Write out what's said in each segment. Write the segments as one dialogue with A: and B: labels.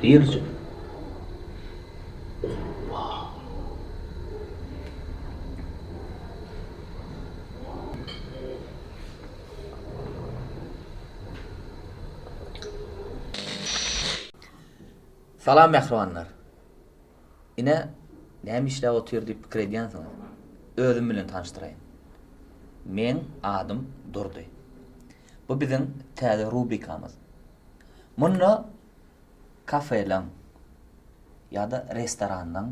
A: Diriji. Salam mähribanlar. Ine, näme işläp otyr diýip pikir edýänsiňiz. Özüm bilen tanyşdyraýyn. Meň adym Durdy. Bu biziň täze rubrikamyz. Munda kafeleň ýa-da restoranyň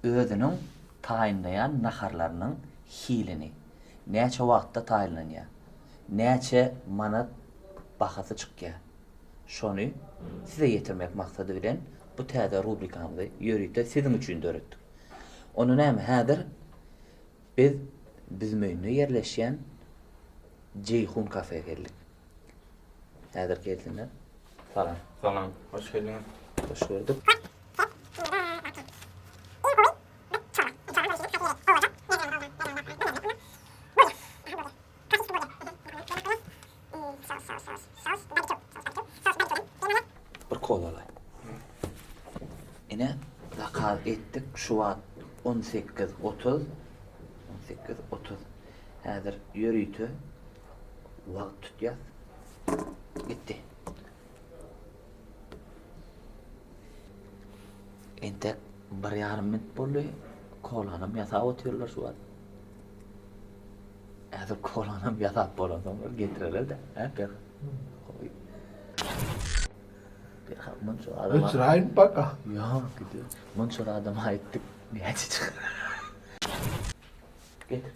A: özüniň taýynlaýan naharlarynyň hilini, näçe wagtda taýynlanýar, näçe manat bahasy çykýar, şony size ýetirmek maksady bilen bu täze rubrikamyzy ýörite siziň üçin döretdik. Onda näme, häzir biz Büzmeýinde ýerleşýän Jeýhun kafe geldik. Häzir gelsinler. Salam.
B: Salam, hoş geldiňiz.
A: Hoş gördük. Bir kola alaý. Ine, zakaz etdik. Şu wagt 18.30. 18.30. Häzir ýörite wagt tutýas. Gitdi. Entek bir ýarym minut boldy. Kolanam ýasap otyrlar şu wagt. Häzir kolanam ýasap bolansoňlar getirerler-de, hä, Perhat? Gowy. Perhat munça adama...
C: Öçüräýin baka.
A: Ýok, gidiyor. Munça adama aýtdyk, näçe çykar? Getir.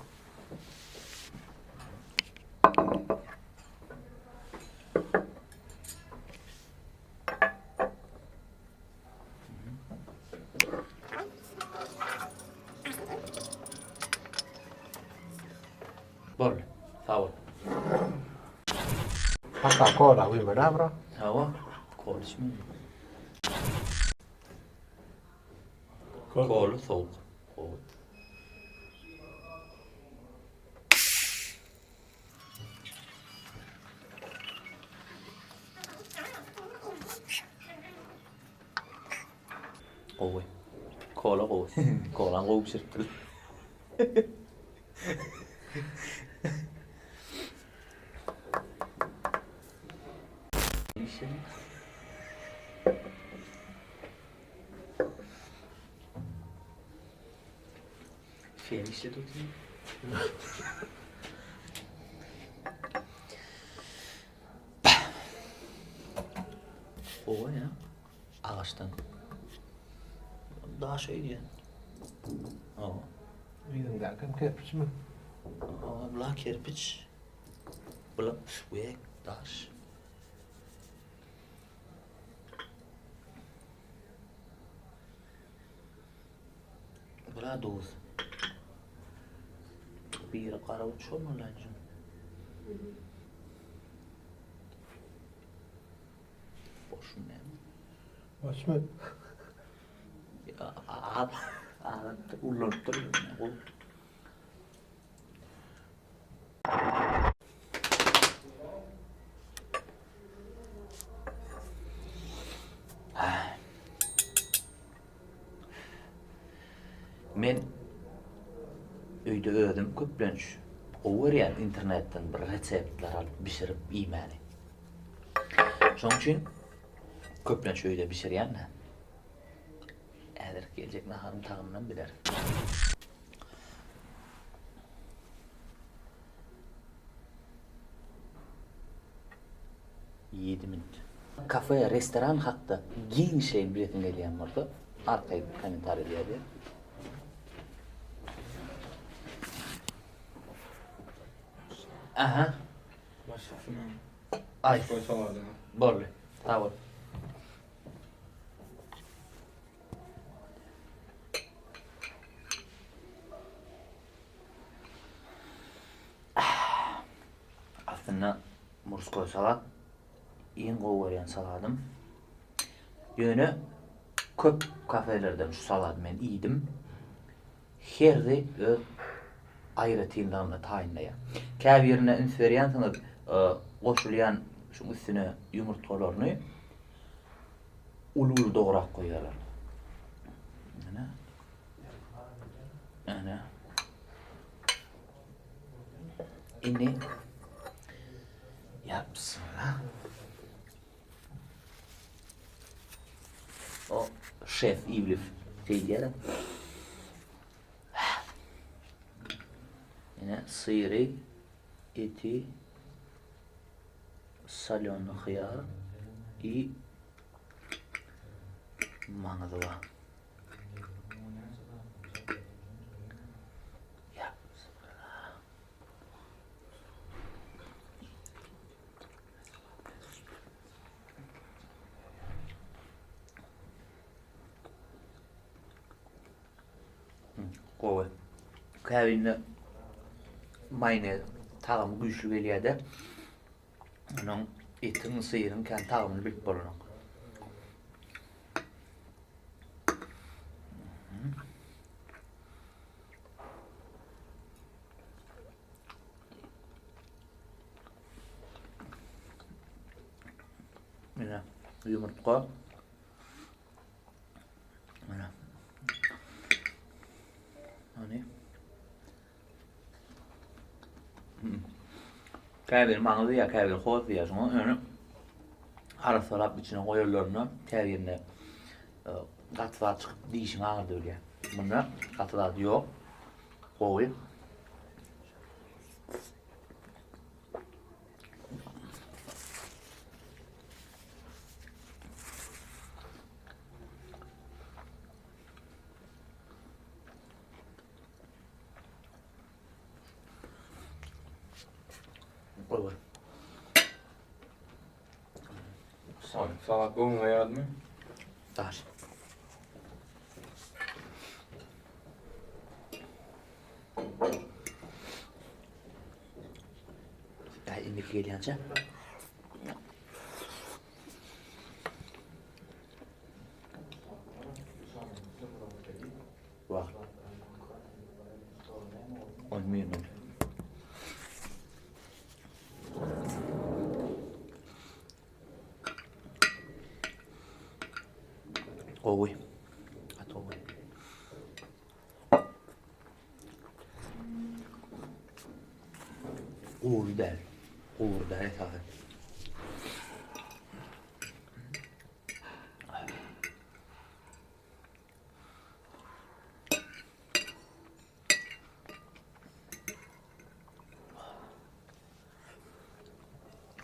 A: Boldy. Sag bol.
C: Paka kola guýmaly bro.
A: Hawa, kola içmeli. Kola sowuk. Gowy. Gowy. Kola gowy. Kolany gowy bişiripdir. Sen işlet oturayım. Gowy ya. Agaçdan. Daş öýdýän. Hawa.
C: Yzyňdaky hem kerpiçmi?
A: Hawa, bular kerpiç. Bular we daş. Bular duz. Biri gara uç bolmaly anjum. Boşun näme?
C: Boşmy?
A: Az, az ullanypdyr. Gowy. Men öýde özüm köplenç gowy görýän internetden bir reseptler alyp bişirip iýmäni. Şonuň üçin köplenç öýde bişirýän-de. Häzir geljek naharyň tagamynam biler. Ýedi minut. Kafe, restoran hakda giňişleýin bilesiň gelýän bolsa, arkaýyn kommentariýada ýazýar. Aha. Aý. Boldy. Sag bol. Aslynda murskoý salat iň gowy görýän saladym. Ýöne köp kafelerden şu salady men iýdim. Hersi öz aýratynlygynda taýynlaýar. Käbirine üns berýänsiňiz, goşulýan şuň üstüne ýumurtgalaryny. Uly-uly dograp goýýarlar. Ine. Ine. Indi Ya bismillah. O şef Iblis diýýär. Ine syry, eti, solýony hyýar i maňyzy bar. Ya bismillah. Gowy. Käbirinde maýonez tagamy güýçli gelýär-de. Onuň etiň, syryň kän tagamyny bilip bolanok. Ine, ýumurtga. Ine. Hani. Käbir maňyz diýýär, käbir hoz diýýär. Şoňa ýöne arassalap içine goýanlarynda käbirinde e, gaty zat çykyp dişiňi agyrdyp bilýär. Bunda gaty zat ýok. Gowy. Gowy.
B: Salat göwnüňe ýaradymy?
A: Daş. Daha indiki gelýänçä. Wah. On minut. Gowy. Gaty gowy. Gury däl. Gury däl esasy.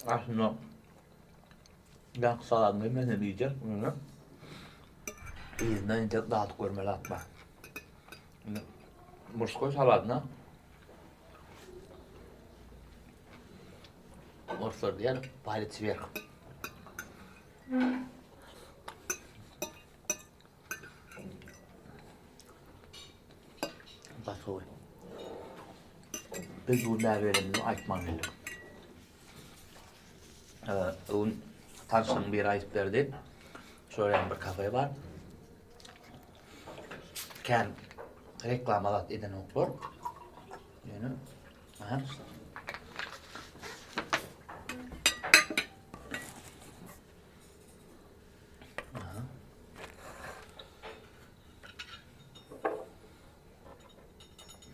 A: Aslynda ýaňky saladyň hemmesini diýjek, ýöne yzyndan entek dadyp görmeli zat bar. Indi murskoý saladyna orslar diýer, palec wwerh. Gaty gowy. Biz bu näberenimizi aýtman geldik. Öň tanşymyň biri aýdyp berdi. Şöyle hem bir kafe bar. Kän reklama zat edenoklar. Ýöne aha.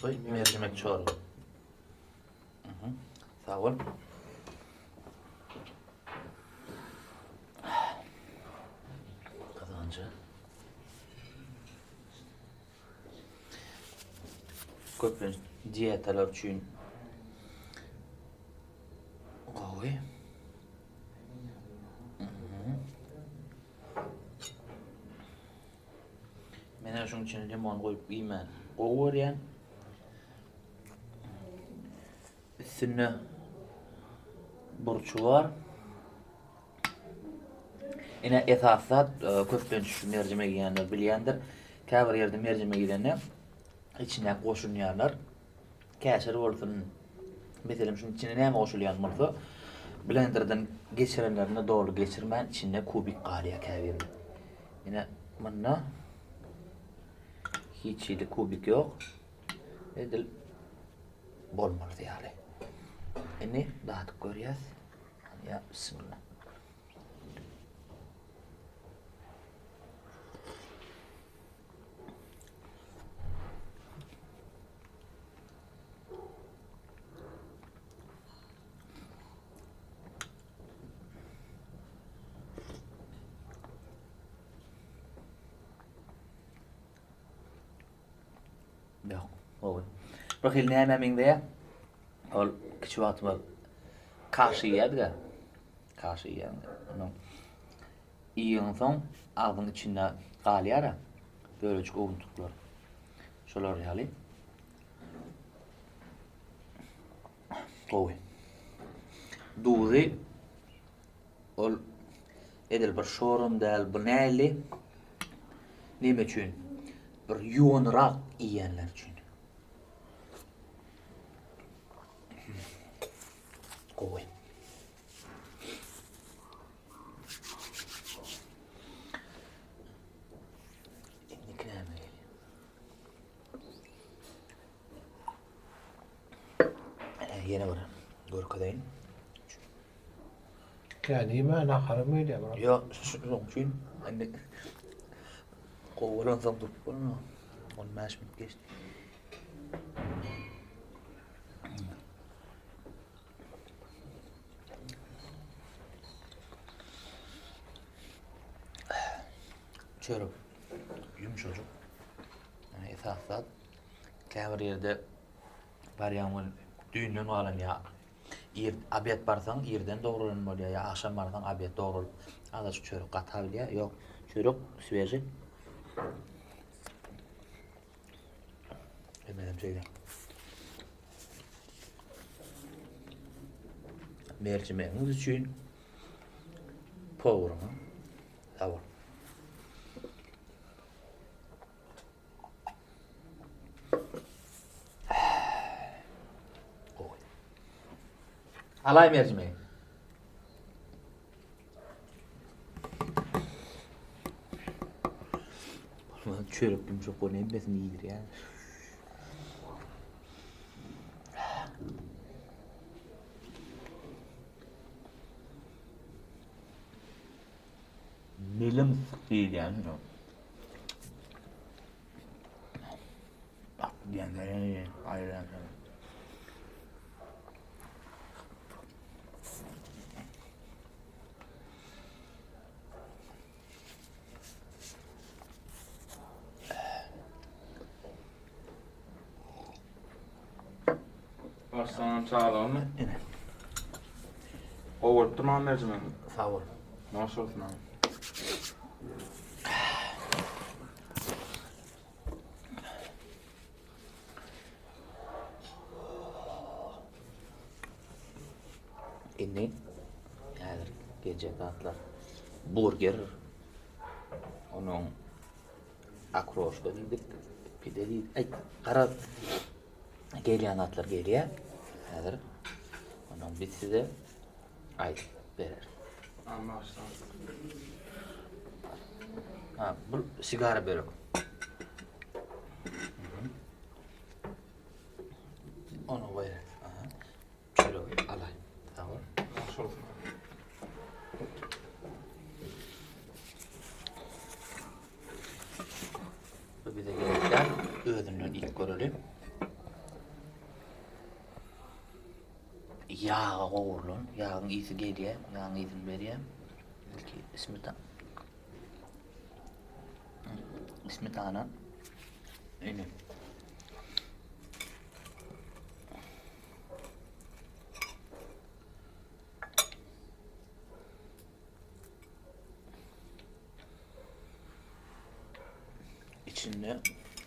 A: Bu mercimek çorba. Sag bol. Kazanca. Köplenç dietalar üçin gowy. Men şuň üçin limon goýup iýmän gowy görýän. Üstünde burçy bar. Ine esasy zat e, köplenç şu merjimek iýenler bilýändir. Käbir ýerde merjimek iýlende içine goşulýanlar käşir bolsun. Meselem şunuň içine näme goşulýan bolsa blenderden geçirenlerinde doly geçirmän içinde kubik galýar käbirinde. Ine munda hiç hili kubik ýok. Edil bolmalysy ýaly. Indi dadyp görýäs. Ya bismillah. Gowy. Bir hili nämä meňzeýär? Ol kiçi wagtymyz kaşa iýerdik-ä. Kaşa iýýän. Onuň iýensoň agzyň içinde galýar-a bölejik owuntuklar. Şolar ýaly. Gowy. Duzy ol edil bir şoram däl, bu näli? Neme üçin? Bir ýuwanrak iýenler üçin. Gowy. Indiki näme gelýär? Ýene bir görkezeýin.
C: Kän iýme, naharym gelýär bro.
A: Ýok, şonuň üçin indi gowy bolansoň durup bolmaz. 15 minut geçdi. Çörek ýumşajyk. Yani esas zat käbir ýerde barýan welin düýnden galan ýa ir obed barsaň irden dogralan bolýar ýa agşam barsaň obed dogralyp azajyk çörek gata bilýär. Ýok, çörek sveži. Hemenem şeýle. Merjimegiňiz üçin powruňa sag bol. Gowy. Alaý merjimegi. Bolmasa çörek ýumşak bolýar, hemmesini iýdirýär. Melim diýilýän şuna. Bak diýen aýran.
B: Başlanam çagalarymy?
A: Ine.
B: Gowy bolupdyr maňa merjimek.
A: Sag bol.
B: Noş bolsun abi.
A: Indi häzir geljek zatlar burger, onuň okroşka diýdik, pide diýdik. Aý, garaz gelýän zatlar gelýär. Häzir onuň biz size aýdyp bereris. Ha, bu sigara börek. Onu goýar. Aha. Çöregi alaý. Sag bol.
B: Hoş olsun.
A: Bu bize gerek däl. Özünden ilk göreli. Ýaga gowrulan, ýagyň ysy gelýär, ýagyň ysyny berýär. Ilki smetana. Smetana. Ine. İçinde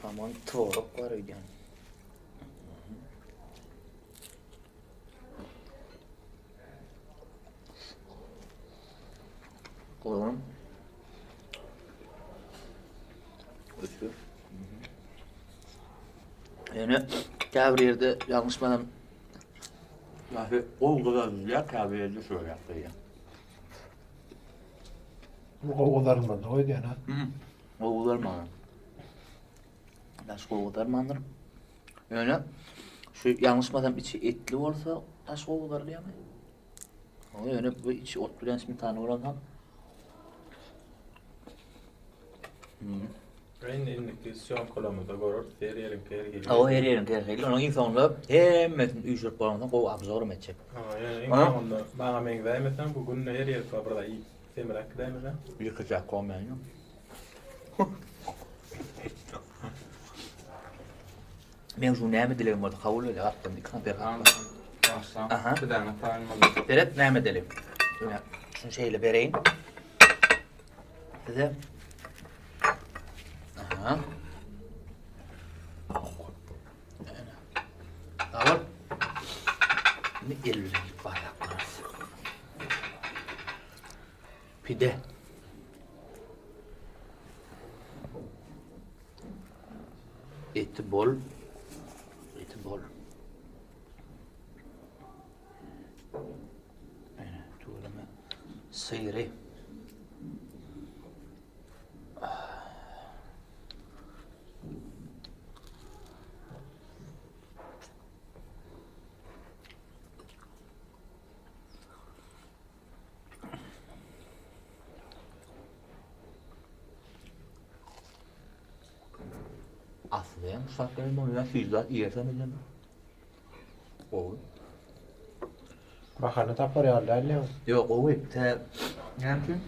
A: aman tworog var öýdýän. Goýalım. Ötüyor. Ýöne käbir ýerde ýalňyşmasam Ýa-da gowy gyzarylýar, käbir ýerde şöyle ýapylýar.
C: Bu gowy gyzarylmady goý diýen ha.
A: Gowy gyzarmagan. Daş gowy gyzarmandyr. Ýöne şu ýalňyşmasam içi etli bolsa daş gowy gyzarylýarmy? Ýöne bu içi ot bilen smetana bolansoň.
B: Hmm. Indi indiki sýomkalarymyzda göreris. Her ýeriňki her hili.
A: Hawa, her ýeriňki her hili. Onuň iň soňunda hemmesini üýşürip bolansoň gowy obzor hem etjek.
B: Hawa, ýöne iň soňunda maňa meňzäýmeseň, bu günde her ýeri bir zat iýip semiräk gidäýmeseň.
A: Ýekeje komýan ýok. Meň şu näme dilegim bolsa kabul bolýar. Gapdan iki sany berhat bar.
B: Başla.
A: Aha.
B: Bir däne taýyn boldy.
A: Seret näme edeli. Ine, şunu şeýle bereýin. Size. Aha. Sag bol. Indi el bilen barlap göreriz. Pide. Eti bol. Eti bol. Ene, tüweleme. Syry. Asly hem şatlaýyn bolýar, süýji zat iýersem edem. Gowy.
C: Bahana tapar ýaly däl ýa.
A: Ýok, gowy. Tä näme üçin?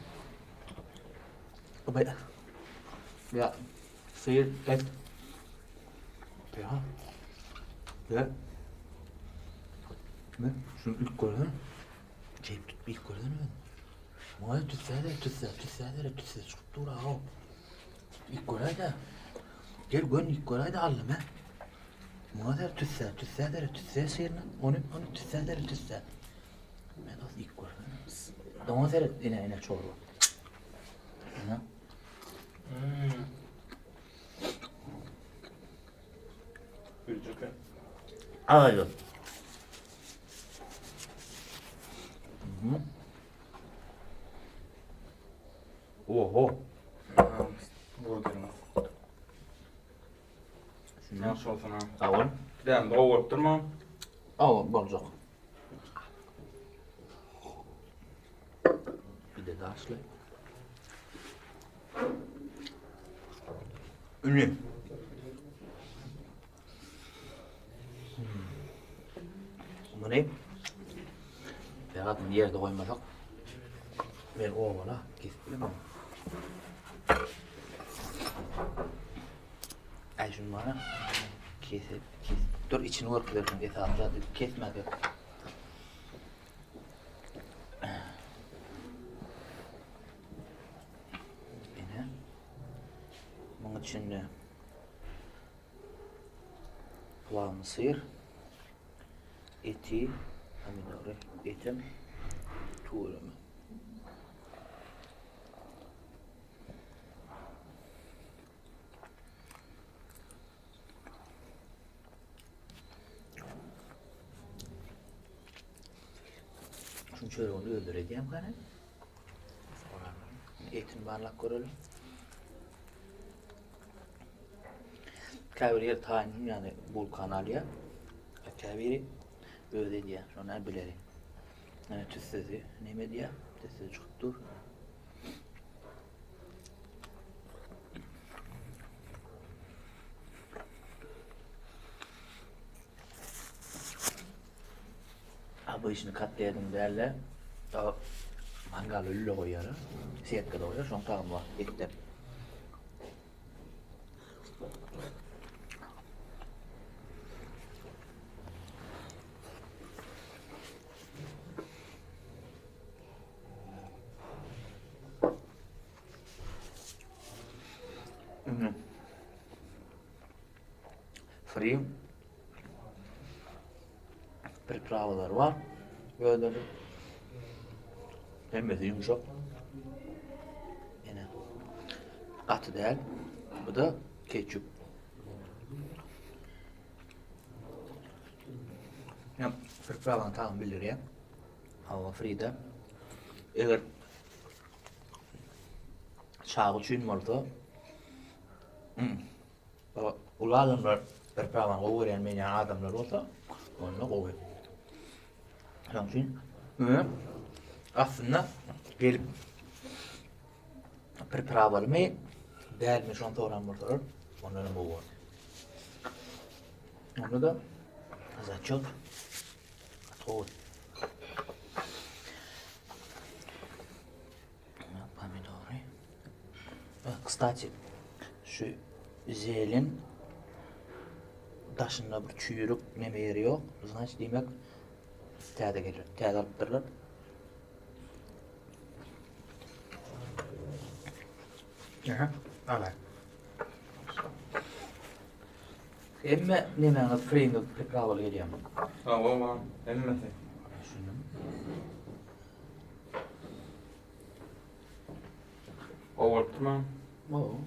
A: Be. Ýa syr et. Ýa. Ýa. Ne? Şunu ilk görsene. Çeýip tut, ilk görsene. Muňa tüsse de, tüsse, tüsse de, tüsse çykyp dur aw. Ilk göräýdä. Gel gön ilk göräýdä aldym he. Muňa der tüsse, tüsse der, tüsse şirine. Ony, ony tüsse der, tüsse. Men dost ilk görsene. Oňa seret, ine, ine çorba. Ine.
B: Hmm. Süýji eken.
A: Aýy. Mhm. Oho.
B: Burgerimiz. Ýagşy bolsun ha.
A: Sag bol.
B: Pidämiz gowy bolupdyrmy?
A: Aw, boljak. Pide daşly. Ünlü. Muny Berat muny ýerde goýmasak men obala kesip bilemok. Aý şuny bana kesip, kesip. Dur içini görkezersiň esasy zat kesme gerek. Ine. Muň içinde Plawny syr, eti, pomidory, etem, tüweleme. Şuň çöregini özleri edýärmi hany? Etini barlap görelim. Käbir ýer taýyn ýagny bulkany alýar. Käbiri özi edýär. Şony bileli. Ýöne tüssesi neme edýär? Tüssesi çykyp dur. A bu işini kotlediň däl-de, mangala lüle goýýarlar. Setkada goýýar, şoň tagamy bar etden. Free. Priprawalar bar. Özleri hemmesi ýumşak. Ýene gaty däl. Bu da ketçup. Hem pripravany tagamy bildirýär. Hawa, Frida. Eger çaga üçin bolsa, hmm, Uly adamlar pripravany gowy görýän men ýaly adamlar bolsa, onda gowy. Şonuň üçin ýöne aslynda gelip pripravalymy dälmi şony soran bolsalar, ondan hem gowy bolar. Onda da zaçet gowy. Pomidory. Kstati, şu zelen. Daşynda bir çüýrük neme ýeri ýok. Znaçt diýmek täze gelir. Täze alypdyrlar.
B: Aha, alay.
A: Hemme nemäňiz friňiz priprawaly gelýärmi?
B: Hawa, bar. Hemmesi.
A: Düşündim.
B: Gowy bolupdyrmy?
A: Gowy.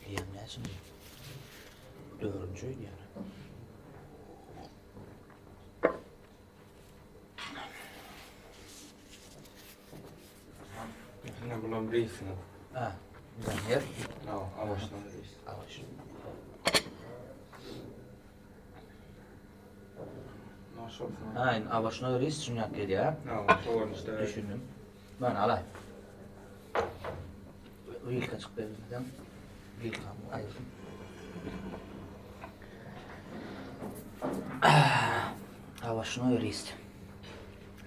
A: Eýýäm näçinji? Dördünji öýdýän.
B: Ine bulam reisiniz.
A: Ha, yer.
B: Hawa, awaşdan reis.
A: Awaş.
B: Naş olsun.
A: Ha, indi awaşna reis şunýak gelýär.
B: Hawa, şo görnüşde.
A: Düşündim. Ben alay. Wilka çyk bermeden. Wilkamı ayırdım. Awaşna reis.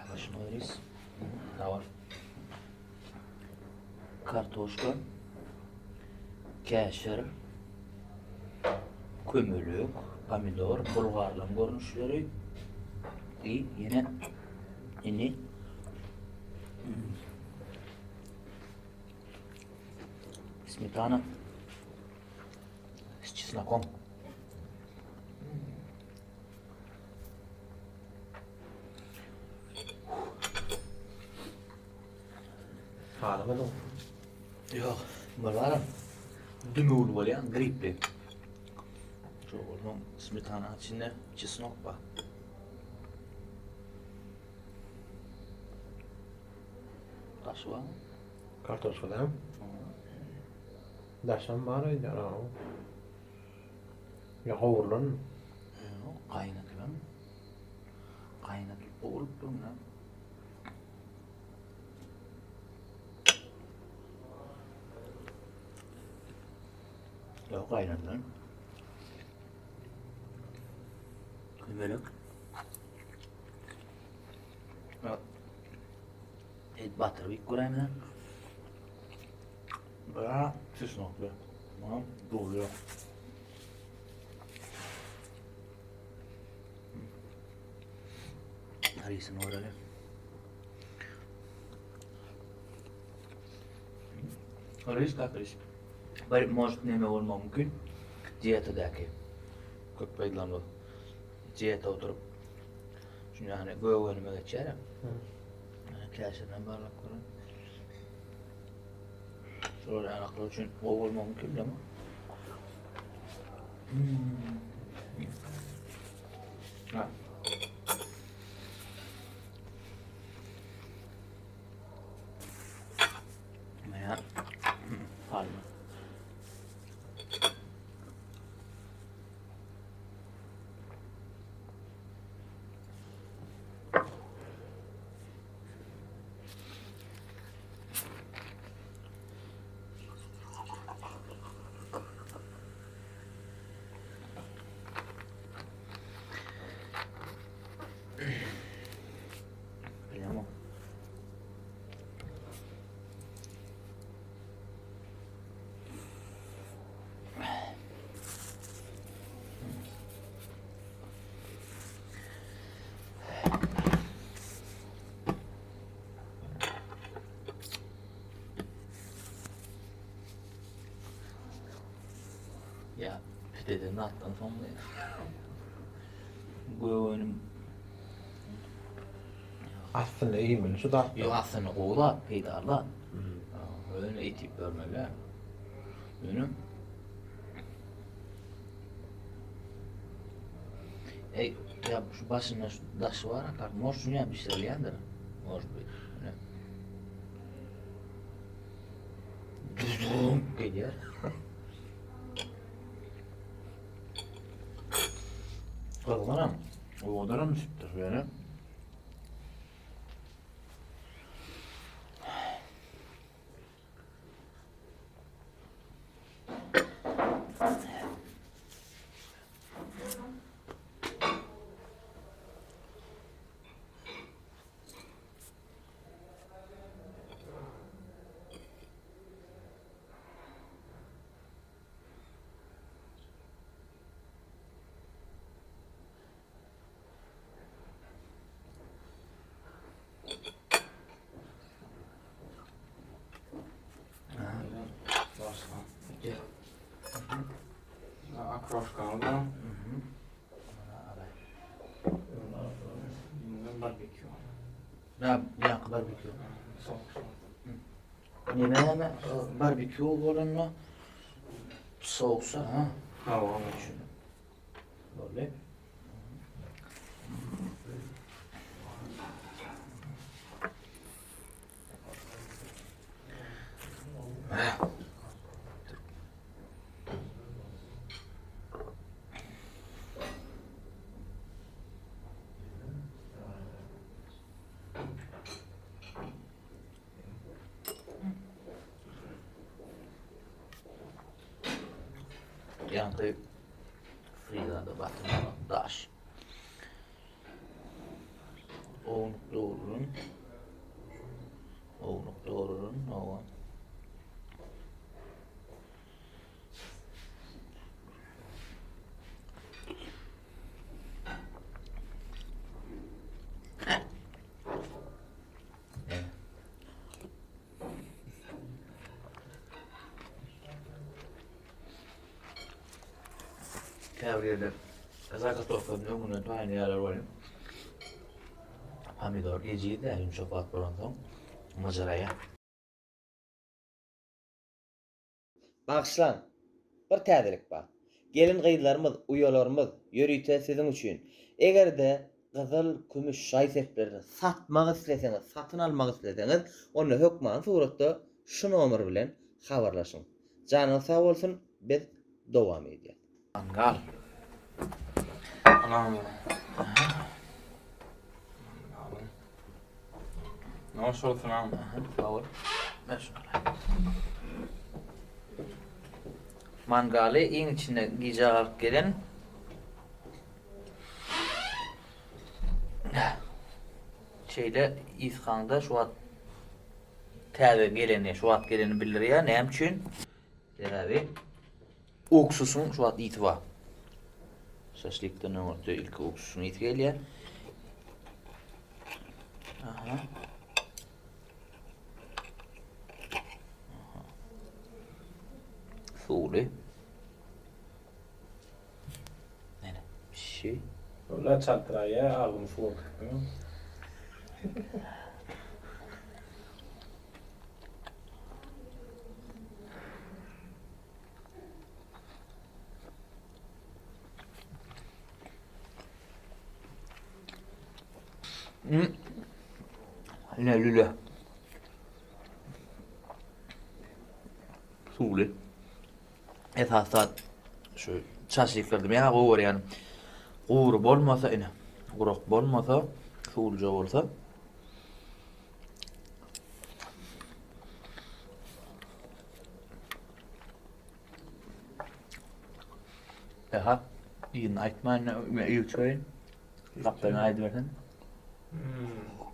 A: Awaşna reis. Awaş. Kartoşka. Käşir. Kömelek, pomidor, bulgarlaryň görnüşleri. I ýene indi smetana s çesnokom.
C: Halamadyň.
A: Ýok, bir dümewli bolýan gripli. Şu onuň smetana içinde çesnok bar. Daşy barmy?
C: Kartoşkada. Daşam bar öýdýän ha. Ýa gowrulan.
A: Ýok, gaýnadylan. Gaýnadylyp gowrulypdyr muny. Ýok, gaýnadylan. Kömelek. Et batyryp iýip göräýmeli. Bra, çesnokly. Tamam, dogry. Harisini görelim. Haris kak haris. Bir может neme bolmagy mümkin. Dietadäki. Köp peýdalanmak. Dieta oturyp. Şunu yani gök önüme geçýär. Käşirden barlap görün. Şolar ýanaklar üçin gowy bolmagy mümkin bilemok. Ha. Meýa. Palma. Bilemok. Ýa pideden zatdan soň göwnüm
C: Aslynda iýmeli şu zat.
A: Ýok aslynda gowy zat, peýdaly zat. Özüne et iýip görmeli. Ýöne Ey, ya şu başynda şu daşy bar akar. Может, şunu ýa bişirilýändir. Может быть. Ýöne. Düzüm gelýär. Gyzgynam. Owadanam bişipdir ýöne.
B: Okroşkaňyz bar. Indi barbekýu.
A: Nä, ýaňky barbekýu. Neme näme barbekýu bolanda sousa, ha?
B: Hawa.
A: Boldy. Ýaňky frizada batyrmaly daş. Ownuk dogrulan. Ownuk dogrulan. Owa. Käbir ýerde zakatowkanyň öňünden taýynlaýarlar welin, pomidor ejiz-dä, ýumşak wagt bolansoň myjraýar.
D: Bagyşlaň, bir täzelik bar. Gelin-gyzlarymyz, uýalarymyz, ýörite siziň üçin. Eger-de gyzyl, kümüş şaý-seplerini satmak isleseňiz, satyn almak isleseňiz, onda hökmany suratda şu nomer bilen habarlaşyň. Janyňyz sag bolsun, biz dowam edýäs.
A: Mangal.
B: Anam. Mangalyň. Noş bolsun agam.
A: Sag bol. Men şunu alayım. Mangaly iň içinde gije galyp gelen şeýle ysgaňda şu wagt täze geleni, şu wagt geleni bildirýär. Näme üçin? Sebäbi uksusyň şu wagt ysy bar. Şaşlikden öňürti ilki uksusyň ysy gelýär. Aha. Suwly. Ene, pişi.
B: Ola çaltyraýa agzymy suwa tutdum.
A: Ine lüle. Suwly. Esasy zat şu çaşliklerdi men gowy görýän. Gury bolmasa ine, gurak bolmasa, suwluja bolsa. Aha, ýygyny aýtmaýyn, men iýip çykaýyn. Gapdalyny aýdybersen.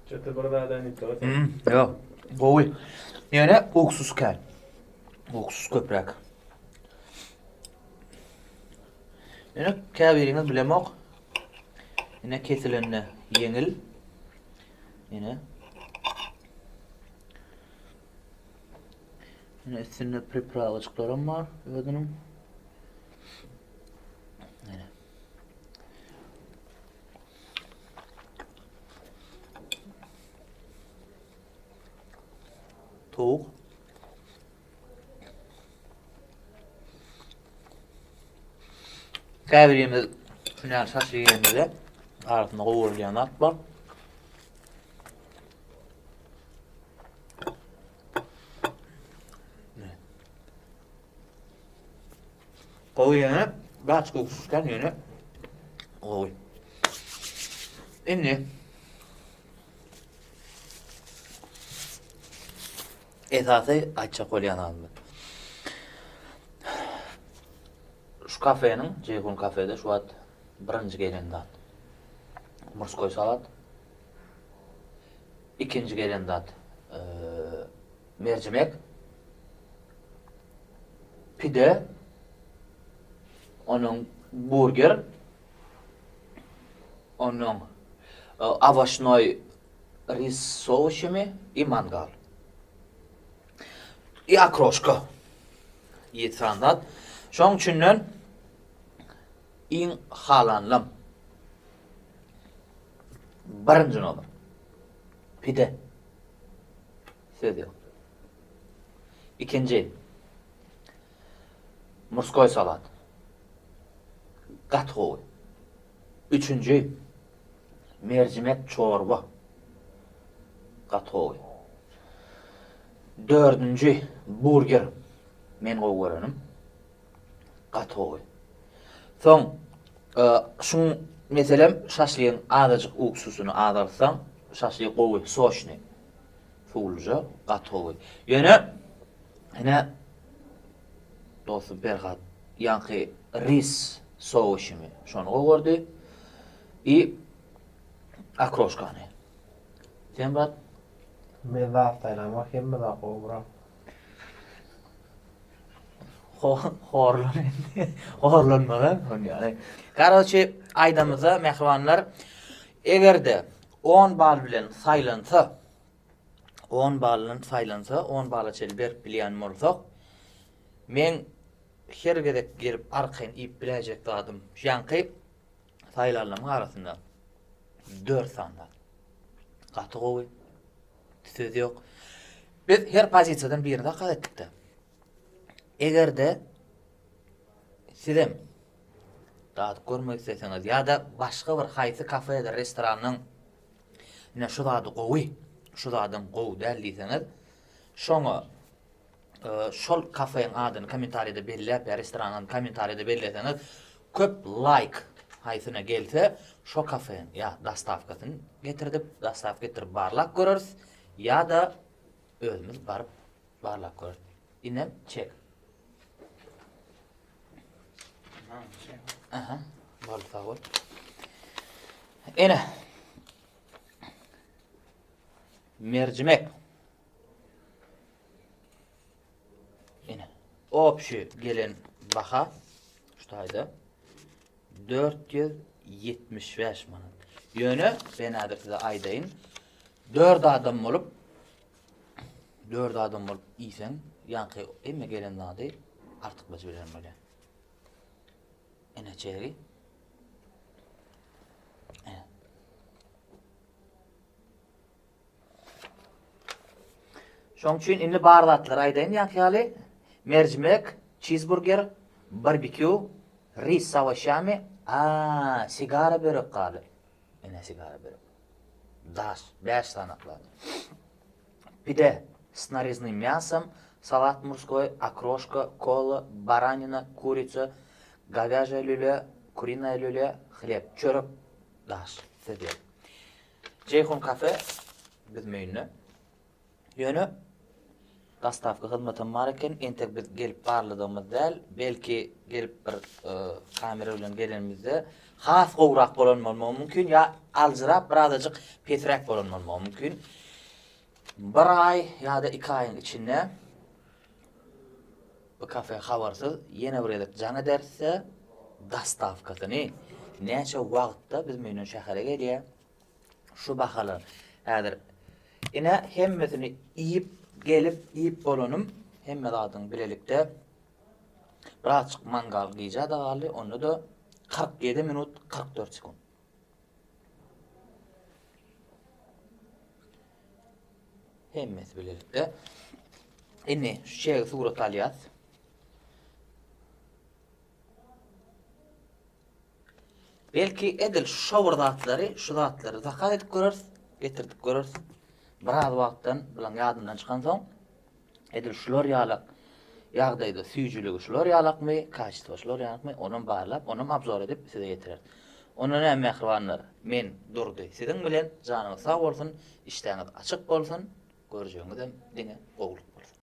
B: Çete bir zat aýdyp durasyn.
A: Hmm, ýok. Gowy. Ýöne uksus kän. Uksus köpräk. Ýöne käbiriňiz bilemok. Ine kesilende ýeňil. Ine. Ine üstünde pripravajyklaram bar özüniň. Ine. Towuk. Käbirimiz şuny şaşy ýemede arasynda gowurylýan zat bar. Gowy ýöne, gaç gowşuşkan ýöne gowy. Indi esasy aýtjak bolýan zadym. Şu kafeniň, Jeýhun kafede şu wagt birinji gelen zat. Murskoý salat. Ikinji gelen zat merjimek, pide, onuň burger, onuň owoçnoý ris s owoçami i mangal. I okroşka. Ýedi sany zat. Şoň üçinden. Iň halanlam. Birinji nomer. Pide. Söz ýok. Ikinji. Murskoý salat. Gaty gowy. Üçünji. Merjimek çorba. Gaty gowy. Dördünji. Burger. Men gowy görenim. Gaty gowy. Soň şuň meselem şaşlygyň azajyk uksusyny azaltsaň şaşlyk gowy, soçny. Suwluja gaty gowy. Ýöne ine dostum Perhat ýaňky ris s owoşimi şony gowy gördi. I okroşkany. Sen brat?
C: Men zat saýlamok hemme zat gowy brat.
A: Horlan indi. Horlanmaly ony ýaly. Garoçi aýdamyzda mähribanlar eger-de 10 bal bilen saýlansa 10 baldan saýlansa 10 bala çenli berip bilýän bolsak men her gezek gelip arkaýyn iýip biläýjek zadym ýaňky saýlanlaryň arasynda 4 sany zat. Gaty gowy. Söz ýok. Biz her pozisiýadan birini zakaz etdik-de. Eger-de sizem dadyp görmek isleseňiz ýa-da başga bir haýsy kafedir, restoranyň ine şu zady gowy, şu zadyň gowy däl diýseňiz, şoňa e, şol kafeň adyny kommentariýada belläp ýa restoranyň adyny kommentariýada belleseňiz, köp laýk haýsyna gelse, şo kafeň ýa dostawkasyny getirdip, dostawka etdirip barlap göreris ýa-da özümiz baryp Barlap gör. Inem çek. Aha, boldy sag bol. Ene. Mercimek. Ene. Opşy gelen baha şu taýda 475 manat. Ýöne ben häzir size aýdaýyn. 4 adam bolup 4 adam bolup iýseň, ýaňky hemme gelen zady artykmaç bilen bolýar. Ene çegi. Ene. Şoň üçin indi bar zatlary aýdaýyn ýaňky ýaly. Merjimek, çizburger, barbekýu, ris s owoşami, a, sigara börek galdy. Ene sigara börek. Daş, 5 sany zat. Pide s nareznym mýasom, salat murskoý, okroşka, kola, baranina, kurica, gowýaža lüle, kurinaýa lüle, hleb, çörek, daş, söz ýok. Jeýhun kafe bizim öýünde. Ýöne dostawka hyzmatam bar eken, entek biz gelip barladygymyz däl, belki gelip bir kamera bilen gelenimizde has gowrak bolan bolmagy mümkin ýa aljyrap birazajyk pesräk bolan bolmagy mümkin. Bir aý ýa-da iki aýyň içinde bu kafe habarsyz ýene bir gezek jaň ederse dostawkasyny näçe wagtda bizim öýünden şähere gelýär. Şu bahalar häzir ine hemmesini iýip gelip iýip bolanym hemme zadyň bilelikde birazjyk mangal gijä-de galdy onda-da 47 minut 44 sekunt. Hemmesi bilelikde. Indi şu çegi surat alýas. Belki edil şo bir zatlary, şu zatlary zakaz edip göreris, getirdik göreris. Biraz wagtdan bilen ýadymdan çykansoň edil şular ýalak ýagdaýda süýjüligi şular ýalakmy, kaçestwo şular ýalakmy, onam barlap, onam obzor edip size ýetireris. Onda näme mähribanlar, men Durdy siziň bilen, janyňyz sag bolsun, işdäňiz açyk bolsun, görjegiňizem diňe gowulyk.